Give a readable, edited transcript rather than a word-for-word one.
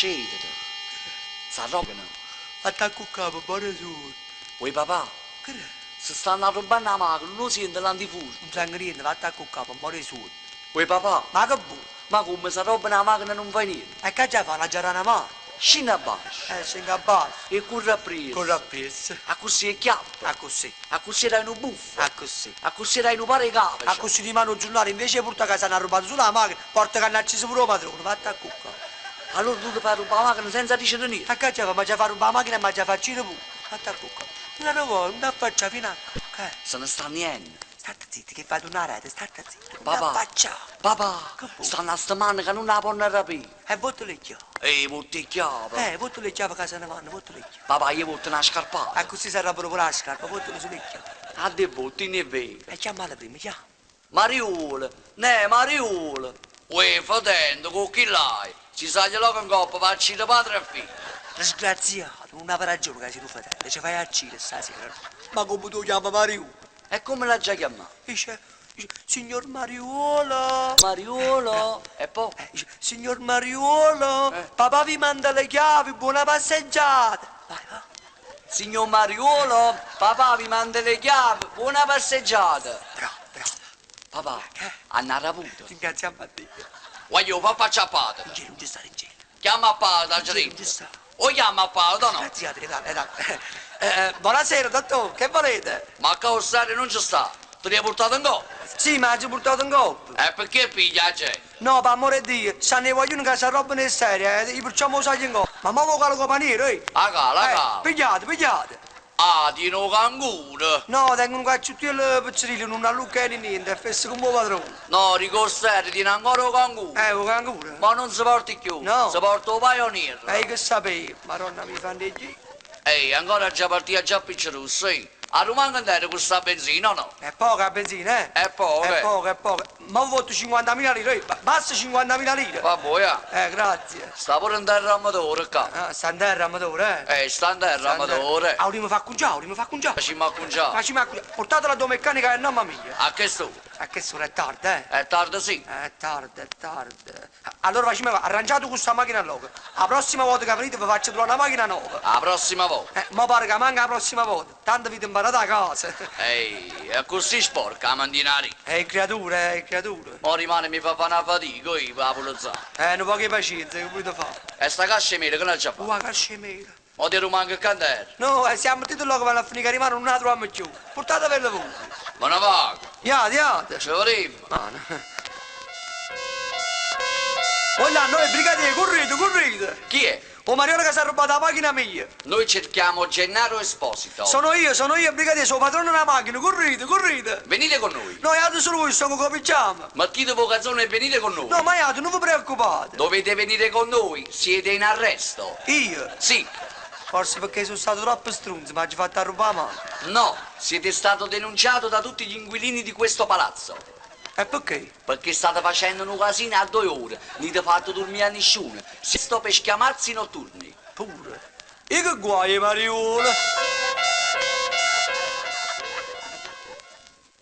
Scetete. S'arrobbano. Vatte a cuccà, p'ammore suono. Uè papà. Che d'è? Se stanno arrubbanno 'a macchina, nun 'o siente l'antifurto? Nun sento niente, vatte a cuccà, p'ammore suono. Uè papà. Ma che vuò? Ma comme, s'arrobbano 'a macchina e nun fai niente? E che aggia fa, l'aggia dà na mano? Scinne abbascio. Eh, scengo abbascio. E curre appriesso. Corro appriesso. Accussì 'e cchiappe. Accussì. Accussì dai nu buffo. Accussì. Accussì dai nu paro 'e cavece. Accussì dimane 'o giurnale invece 'e purtà ca s'hanno arrubbato sulo 'a macchina, porta ca hanno acciso pure 'o padrone. Vatte a cuccà. Allora tu te fai arrubbà 'a macchina senza dicere niente? E che aggia fa? M'aggia fa arrubbà 'a macchina e m'aggia fa accire pure. Vatte a cuccà. N'ata vota, nun t'affaccià fino a che. Se ne stanno jenno. Statte zitto, che fai turnà arreto, statte zitto, nun Papà, t'affaccià. papà, Che vuò? stanno a sta mano ca nun 'a ponno arapì. E vottele 'e chiave. E vott' 'e chiave. Eh, vottele 'e chiave ca se ne vanno, vottele 'e chiave. Papà, io votto na scarpata. Accussì s'arrapano pure 'a scarpa, vottele sulo 'e chiave. Addò 'e votto, int' 'e vene. E chiammala primma, chiamma. Mariuolo, neh, mariuolo. Uè, fetente, cu chi l'hai? Si saglie lloco 'ncoppa v'accide padre e figlio. Disgraziato, nun ave ragione ca si' nu fetente, ce faje accire stasera. Ma comme t' 'o chiamma mariuolo? E comme l'aggia chiammà? Dice, dice, signor mariuolo. Mariuolo? E po'? Dice, signor mariuolo, papà vi manda le chiavi, buona passeggiata. Vai, va. Signor mariuolo, papà vi manda le chiavi, buona passeggiata. Bravo, bravo. Papà, hanno araputo. Ringraziamo a Dio. Guagliò, fa faccia a padre. In cielo, non ci sta in cielo. Chiamma a padre, In cielo, non ci sta. O chiamma a padre o no? Grazie, dai, dai. Buonasera, dottore, che volete? Ma ccà 'o serio nun ce sta. Te l'hai purtato 'ncoppa? Sì, me l'aggio purtato 'ncoppa. E perché piglia 'a gente? No, p'ammore 'e Dio, stanno 'e guagliune ca s'arrobbano 'e serie, eh, io perciò m' 'o saglio 'ncoppa. Ma mo' m' 'o calo cu 'o paniere, eh. Acala, acala. Pigliate, pigliate. Ah, tiene 'o canguro? No, tengo nu cacciuttiello piccerillo, nun allucca né niente, è fesso comm' 'o padrone. No, dico 'o serio, tiene ancora 'o canguro? 'O canguro? Mo' nun se porta cchiù, No. se porta 'o Pioneer. E io che sapevo, Maronna mia, fanno 'e giri. Ehi, ancora aggia partì aggia appiccià russo, ehi. A rumango 'nterra cu sta benzina o no? È poca 'a benzina, eh? È poca, È eh. poca, è poca. Mo' votto 50.000 lire, ehi, basta 50.000 lire. Vabbuò, ja. Grazie. Sta pure 'nterra 'o motore ccà. Ah, sta 'nterra 'o motore, eh? Sta 'nterra 'o motore. 'A vulimmo fa accuncià, 'a vulimmo fa accuncià. Facimmo accuncià. Facimmo accuncià. Portatela addò meccanica a nomme mio. A chest'ora? A chest'ora è tarde, eh? È tarde, sì. È tarde, è tarde. Allora facimmo, arrangiate cu sta machina lloco. 'A prossima vota ca venite ve faccio truvà na machina nova. 'A prossima vota? Mo pare ca manco 'a prossima vota. Tanto avite 'mparato 'a casa. Ehi, è accussì sporca 'a mantina 'a rinto. E creature, 'e creature. Mo rimane mi fa fa na fatica io p' 'a pulezzà. Nu poco 'e pacienza, che vulite fa? E sta cascia 'e mele che n'aggia fa? Uh, 'a cascia 'e mele. Mo te rumango ccà 'nterra. No, si 'a mettite lloco vanno a finì ca rimane nun 'a truvammo cchiù. Purtatevella vuje. Me ne vaco. Jate, jate. Ce vedimmo. Mano. Oilà, noi brigadier, currite, currite. Chi è? 'O mariuolo ca s'ha arrubbato 'a machina mia. Noi cerchiamo Gennaro Esposito. Sono io, sono io, brigadier, so' 'o padrone d' 'a machina. Currite, currite. Venite con noi. No, jate solo voi, stongo cu 'o pigiama. Mettite 'o cazone e venite con noi. No, ma jate, nun ve preoccupate. Dovete venire con noi, siete in arresto. Io? Sì. Forse pecché so' stato troppo strunzo, m'aggio fatto arrubbà 'a machina. No, siete stato denunciato da tutti gli inquilini di questo palazzo. E pecché? Pecché state facendo nu casino 'a doje ore, n'ite fatto durmì a nisciuno. Sto pe' schiamazzi notturni. Pure. E che guaio 'e mariuolo!